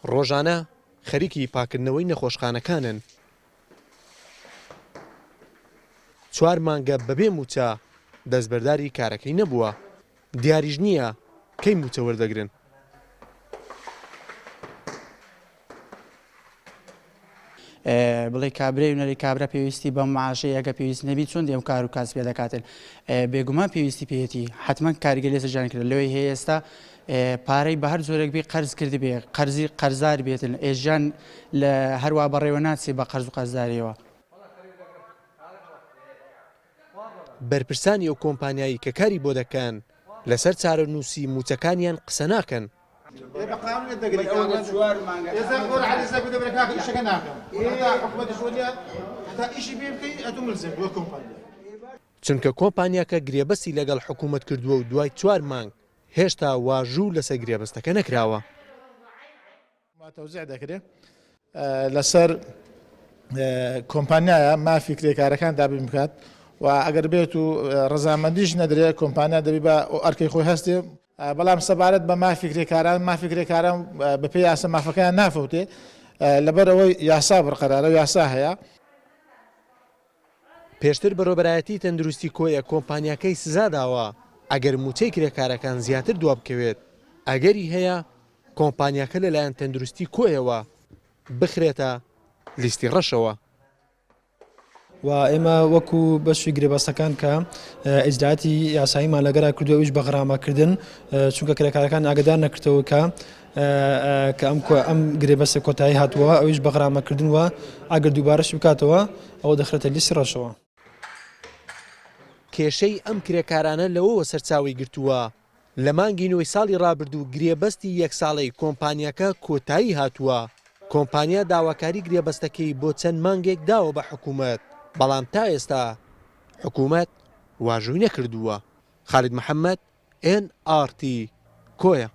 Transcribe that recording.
ڕۆژانە خەریکی پاککردنەوەی نەخۆشخانەکانن. چوار مانگە بەبێ مووچە دەستبەرداری کارەکەی نەبووە، دیاریش نییە کەی مووچە وەردەگرن. بڵێ کابرای و نەری کابرا پێویستی بەم معاشەیە ئەگە پێویست نەبی چۆن دێم کار و کاس پێ دەکاتن بێگومان پێویستی پێیەتی حتمما کاریگەری لەسەر ژیان کرد لەوەی هەیە ئێستا پارەی بە هەر جۆرێک بی قەرز کردبێ قەرزی قەرزار بێتن ئێ ژیان لە هەروا بەڕێوە ناچێ بە قەرز و قەرزاریەوە. بەرپرسانی ئەو کۆمپانیایەی کە کاری بۆ دەکەن لەسەر چارەنووسی مووچەکانیان قسە ناکەن. چونکە کۆمپانیاکە گرێبەستی لەگەڵ حکوومەت کردووە و دوای چوار مانگ هێشتا واژوو لەسەر گرێبەستەکە نەکراوە. تەوزیع دەکرێت لەسەر کۆمپانیایە مافی کرێکارەکان دابین بکات و ئەگەر بێت و ڕەزامەندیش نەدرێت کۆمپانیا دەبی بە ئەرکەی خۆی هەستێ بەڵام سەبارەت بە مافی کرێکاران مافی کرێکاران بەپێی یاسا مافەکەیان نافەوتێ لەبەر ئەوەی یاسا بڕقەرارە و یاسا هەیە. پێشتر بەڕێوەبەرایەتی تەندروستی کۆیە کۆمپانیاکەی سزاداوە ئەگەر مووچەی کرێکارەکان زیاتر دوابکەوێت ئەگەری هەیە کۆمپانیاکە لەلایەن تەندروستی کۆیەوە بخرێتە لیستی ڕەشەوە. و ئێمە وەکو بەشی گرێبەستەکان کە ئیجراتی یاساییمان لەگەرا کردو ئەویش بە غرامەکردن چونکە کرێکارەکان ئاگدار نەکردەوە کە کە ئەم ئەم گرێبەستە کۆتایی هاتووە ئەویش بە غرامەکردن و ئەگەر دووبارەش بکاتەوە ئەوە دەخرێتە لیستی ڕەشەوە. کێشەی ئەم کرێکارانە لەوەوە سەرچاوەی گرتووە، لە مانگی نۆی ساڵی رابردوو گرێبەستی یەک ساڵەی کۆمپانیاکە کۆتایی هاتووە، کۆمپانیا داواکاری گرێبەستەکەی بۆ چەند مانگێک داوە بە حکومەت، بەڵام تا ئێستا حکومەت واژۆی نەکردووە. خالید محەمەد، ئێن ئاڕ تی، کۆیە.